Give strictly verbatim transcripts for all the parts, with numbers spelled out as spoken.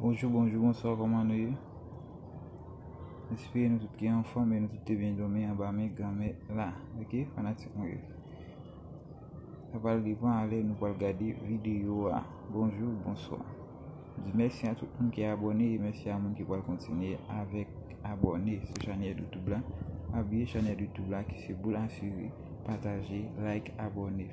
Bonjou, bonjou, bonswa, kòman nou ye? M espere nou tout ki anfòm e nou tout te byen dòmi anba men Granmèt la. Ok, fanatik mwen yo. Sa pral depann a lè nou pral gade videyo a. Bonjou, bonswa. M di mèsi a tout moun ki abòne e mèsi a moun ki pral kontinye avèk abòne sou chanèl YouTube la. Pa bliye chanèl YouTube la ki se Boul Asire. Pataje, like, abòne.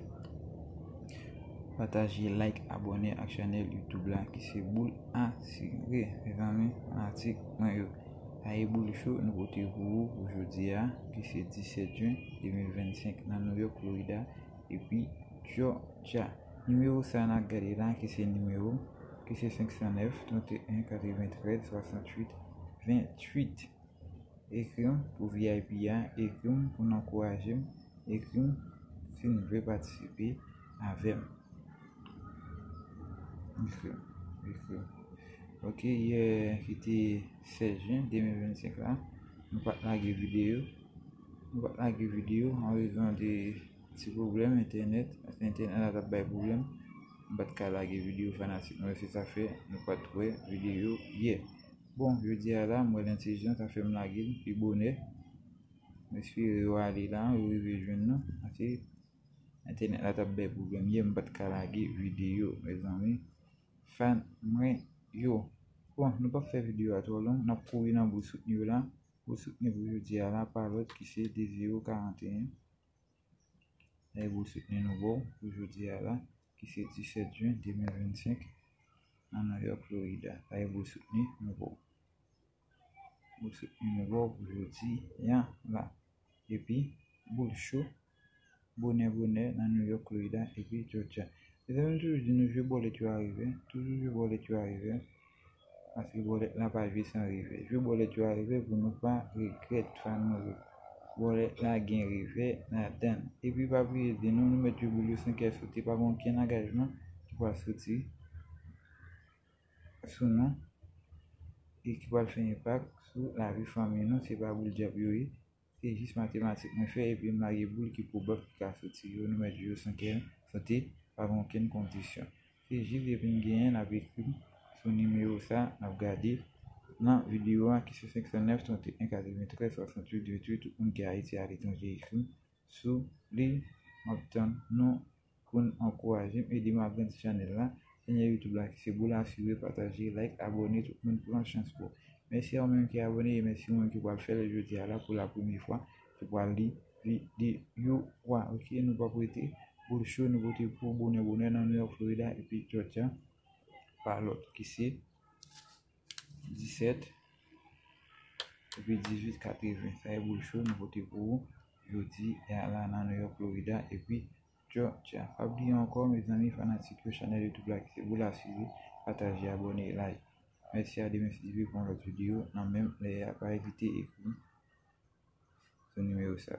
Pataje, like, abòne ak chanèl YouTube la ki se Boul Asire. Mezanmi, fanatik mwen yo. Sa e boul cho nou pote pou ou pou jodi a, ki se disèt jen de mil vennsenk nan New York, Florida, epi Georgia. Nimewo sa n ap gade la, ki se nimewo, ki se senk san nèf, trant e en, katreventrèz, swasanntuit, venntuit. Ekri m pou V I P a, ekri m pou n ankouraje m, ekri m si n vle patisipe avè m. Ekri m, ekri m. Ok, yè ki te sèz jen de mil vennsenk la, nou pa t lage videyo. Nou pa t lage videyo an rezon de ti pwoblèm entènèt, paske entènèt la t ap bay pwoblèm. M pa t ka lage videyo, fanatik mwen, se sa fè nou pa t wè videyo yè. Bon, jodi a la, m wè l entèlijan, sa fè m lage l pi bonè. M espere yo ale la, yo rive jwenn nou. Paske entènèt la t ap bay pwoblèm yè, m pa t ka lage videyo, mezanmi. Fan mwen yo. Bon, nou p ap fè videyo a twò long, n ap kouri nan boul soutni yo la. Boul soutni pou jodi a la, pa lòt ki se de zewo karant e en. E boul soutni nou ba w pou jodi a la, ki se disèt jen de mil vennsenk, nan New York, Florida. Sa e boul soutni nou ba w. Boul soutni nou ba w pou jodi a la. Epi, boul cho, bonè bonè nan New York, Florida, epi Georgia. Mezanmi, m toujou di nou, jwe bòlèt yo a revè, toujou jwe bòlèt yo a revè. Paske bòlèt la pa jwe san revè. Jwe bòlèt yo a revè pou nou pa regrèt, fan mwen yo. Bòlèt la gen revè ladan l. Epi pa bliye di nou, nou mèt jwe boul yo san kè sote, pa gen okenn angajman ki pral soti sou nou e ki pral fè enpak sou lavi fanmi nou. Se pa boul dyab yo ye. Se jis matematik mwen fè epi m lage boul ki pwobab ki ka soti yo. Nou mèt jwe yo san kè sote, pa gen okenn kondisyon. Se jis depi n genyen, n ap ekri m sou nimewo sa, n ap gade nan videyo a ki se senk san nèf, trant e en, katreventrèz, swasanntuit, venntuit. Tout moun ki Ayiti, aletranje, ekri m sou li. M ap tann nou pou n ankouraje m, ede m agrandi chanèl la. Chanèl YouTube la ki se Boul Asire, pataje, like, abòne, tout moun pran chans pou. Mèsi a ou menm ki abòne e mèsi ou menm ki pral fè l jodi a la pou la premye fwa, ki pral li videyo a. Ok, nou p ap rete. Boul cho nou pote pou bonè bonè nan New York, Florida, epi Georgia, pa lòt ki se disèt epi dizuit katreven. Sa e boul cho nou pote pou ou jodi a la nan New York, Florida, epi Georgia. Pa bliye ankò, mezanmi, fanatik yo, chanèl YouTube la ki se Boul Asire, pataje, abòne, like. Mèsi a demen si Dye vle pou yon lòt videyo nan menm lè a. Pa ezite ekri m sou nimewo sa.